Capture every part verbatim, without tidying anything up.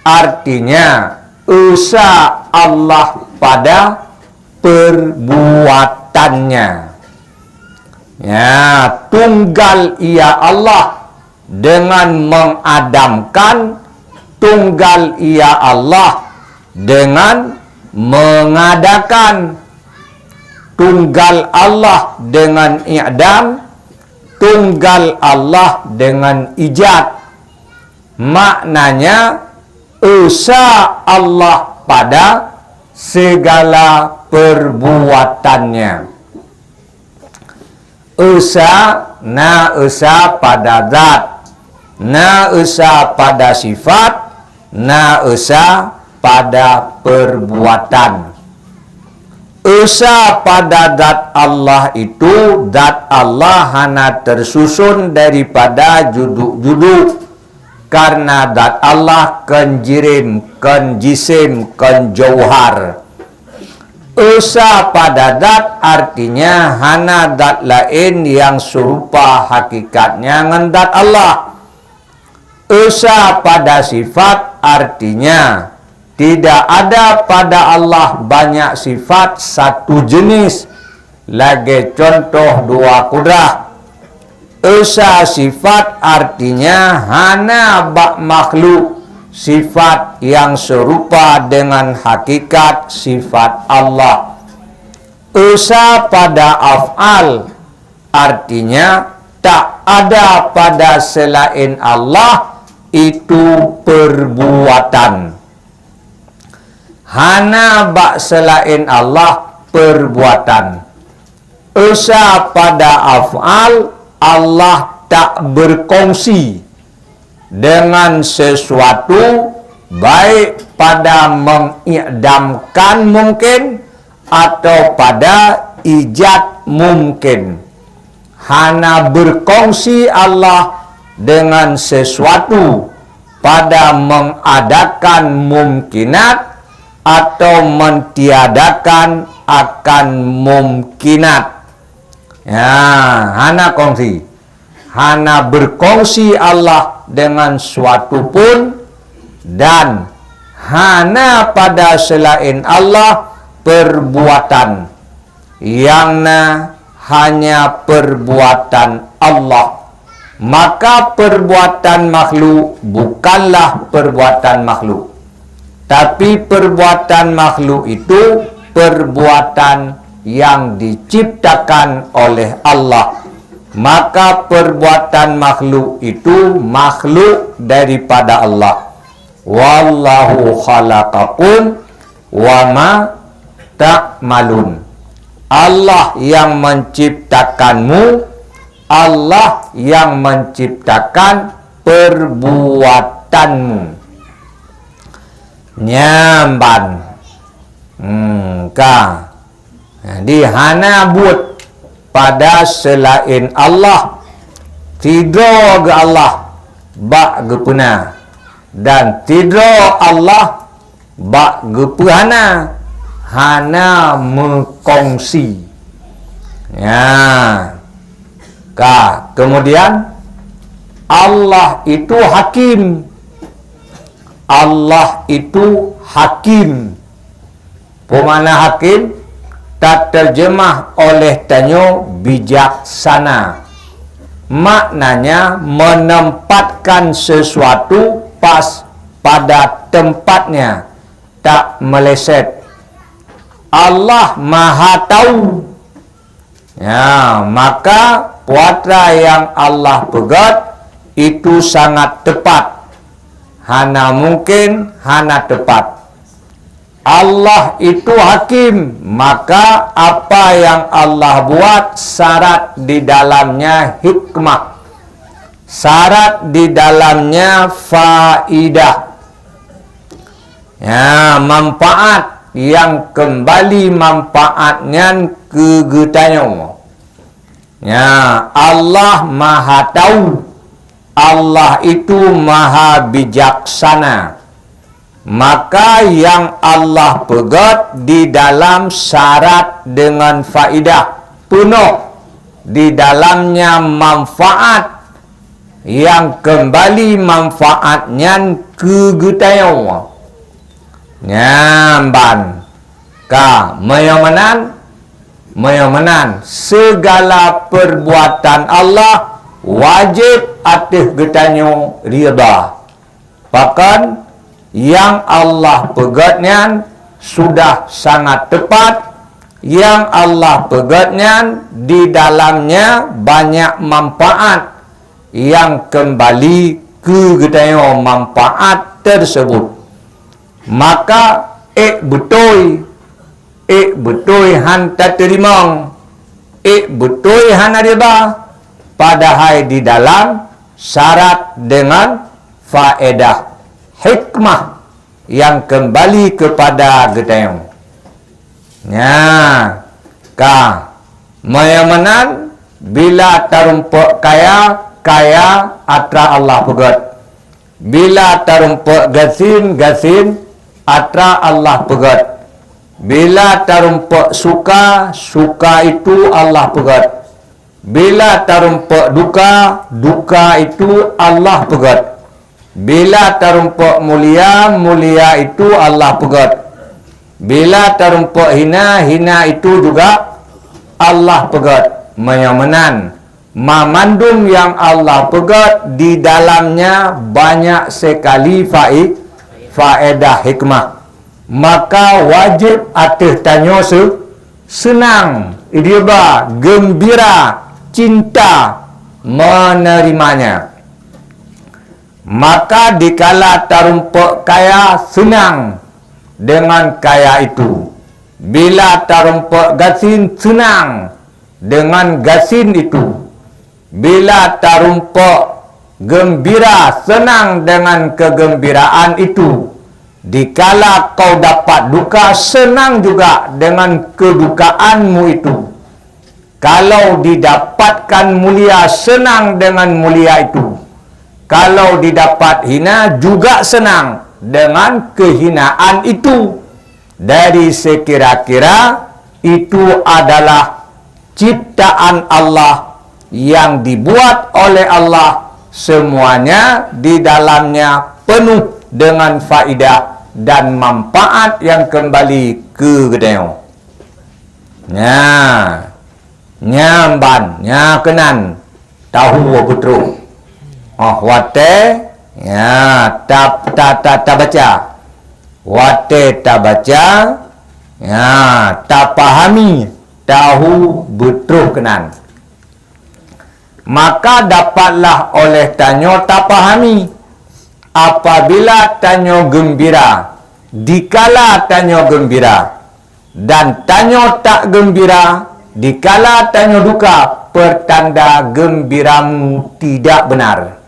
Artinya, esa Allah pada perbuatannya. Ya, tunggal Ia Allah dengan mengadamkan, tunggal Ia Allah dengan mengadakan, tunggal Allah dengan i'dam, tunggal Allah dengan ijad. Maknanya, esa Allah pada segala perbuatannya. Esa, na esa pada zat, na esa pada sifat, na esa pada perbuatan. Esa pada zat Allah itu, zat Allah hana tersusun daripada juduk-juduk, karena zat Allah kon jirim, kon jisim, kon jauhar. Esa pada zat artinya hana zat laén nyang seurupa hakikatnya ngon zat Allah. Esa pada sifat artinya tidak ada pada Allah banyak sifat satu jenis, lagée contoh dua kudrah. Esa sifat artinya hana bak makhluk sifat nyang seurupa dengan hakikat sifat Allah. Esa pada af'al artinya tak ada pada selain Allah itu perbuatan. Hana bak selain Allah perbuatan. Esa pada af'al, Allah tak berkongsi dengan sesuatu, baik pada mengidamkan mungkin atau pada ijad mungkin. Hana berkongsi Allah dengan sesuatu pada mengadakan mumkinat atau mentiadakan akan mumkinat. Ya, hana kongsi. Hana berkongsi Allah dengan suatu pun, dan hana pada selain Allah perbuatan. Nyang na hanya perbuatan Allah. Maka perbuatan makhluk bukanlah perbuatan makhluk. Tapi perbuatan makhluk itu perbuatan yang diciptakan oleh Allah. Maka perbuatan makhluk itu makhluk daripada Allah. Wallahu khalaqakum wa ma ta'malun. Allah yang menciptakanmu, Allah yang menciptakan perbuatanmu. Nyamban. Hmm, ka. Jadi, hana buet pada selain Allah. Sidroe geu Allah bak geupeuna, dan sidroe Allah bak geupeuhana, hana meukongsi. Ya. Ka, kemudian, Allah itu hakim. Allah itu hakim. Peue makna hakim? Taterjemah oleh tanyoe bijaksana. Maknanya menempatkan sesuatu pas pada tempatnya, tak meleset. Allah Maha Tahu. Ya, maka peue atra nyang Allah peugét itu sangat tepat. Hana mungkin hana tepat. Allah itu hakim, maka apa yang Allah buat syarat di dalamnya hikmah. Syarat di dalamnya faidah. Ya, manfaat yang kembali manfaat nyan keu geutanyoe. Ya, Allah Maha Tahu. Allah itu Maha Bijaksana. Maka yang Allah peugét di dalam syarat dengan faidah, peunoh di dalamnya manfaat, nyang keumbali manfaat nyan keu geutanyoe. Nyan ban ka meunyoe meunan, meunyoe meunan, segala perbuatan Allah wajéb ateueh geutanyoe ridha. Pakon nyang Allah peugét nyan sudah sangat teupat, nyang Allah peugét nyan di dalamnya banyak manfaat nyang keumbali keu geutanyoe manfaat teusebut. Maka ék beutôi, ék beutôi hán tateurimong, ék beutôi hana ridha, padahai di dalam syarat deungon faedah, hikmah nyang keumbali keupada geutanyoe. Nya ka, meunyoe meunan, bila tarumpok kaya, kaya atra Allah peugét. Bila tarumpok gasien, gasien atra Allah peugét. Bila tarumpok suka, suka itu Allah peugét. Bila tarumpok duka, duka itu Allah peugét. Bila tarumpok mulia, mulia itu Allah peugét. Bila tarumpok hina, hina itu juga Allah peugét. Meunyoe meunan, mamandum nyang Allah peugét di dalamnya banyak sekali fai-, faedah hikmah. Maka wajéb ateueh tanyoe se-, seunang, ridha, geumbira, cinta meuneurimanya. Maka dikala tarumpok kaya seunang deungon kaya itu, bila tarumpok gasien seunang deungon gasien itu, bila tarumpok geumbira seunang deungon keugeumbiraan itu, dikala kau dapat duka seunang juga deungon keudukaanmu itu. Kalau didapatkan mulia seunang deungon mulia itu, kalau didapat hina juga seunang deungon keuhinaan itu. Dari sekira-kira itu adalah ciptaan Allah nyang dibuat oleh Allah, semuanya di dalamnya penuh dengan faedah dan manfaat nyang keumbali keu geutanyoe. Nya, nya ban, nya keunan tahu beutroh. Oh, watée, nya, ta-, ta-, ta-, tabaca. Watée tabaca, nya, tapahami, tahu beutroh keunan. Maka dapatlah oleh tanyoe tapahami, apabila tanyoe geumbira, dikala tanyoe geumbira, dan tanyoe tak geumbira, dikala tanyoe duka, pertanda geumbiramu tidak benar.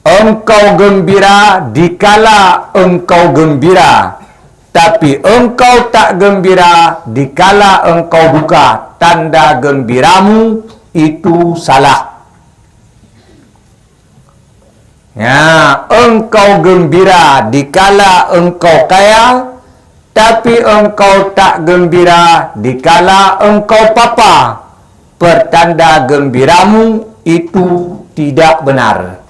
Engkau geumbira dikala engkau geumbira, tapi engkau tak geumbira dikala engkau duka, tanda geumbiramu itu salah. Ya, engkau geumbira dikala engkau kaya, tapi engkau tak geumbira dikala engkau papa, pertanda geumbiramu itu tidak benar.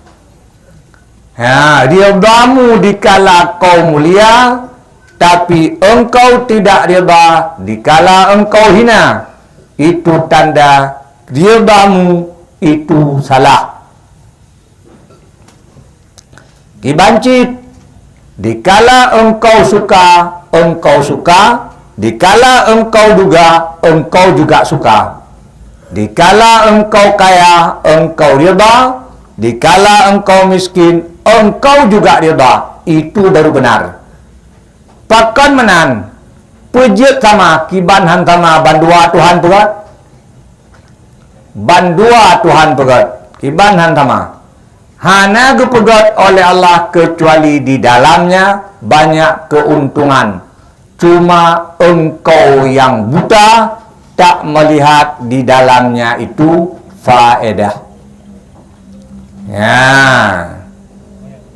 Ha, ribamu dikala kau mulia, tapi engkau tidak riba dikala engkau hina, itu tanda ribamu itu salah. Kiban cit, dikala engkau suka, engkau suka, dikala engkau duga, engkau juga suka. Dikala engkau kaya, engkau riba, dikala engkau miskin, engkau juga riba. Itu baru benar. Pakon meunan, peujeuet sama kiban han sama bandua Tuhan peugah? Bandua Tuhan peugét, kiban han sama. Hana geupeugét oleh Allah keucuali di dalamnya banyak keuntungan. Cuma engkau yang buta tak melihat di dalamnya itu faedah. Ya.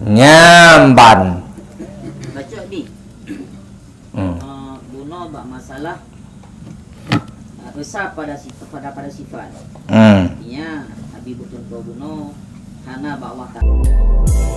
Nyamban. Baca ni. Hmm. Ah, bunoe bak masalah, ah, esa pada sif-, pada, pada sifat. Hmm. Artinya, Di buet contoh bunoe, hana bak watang.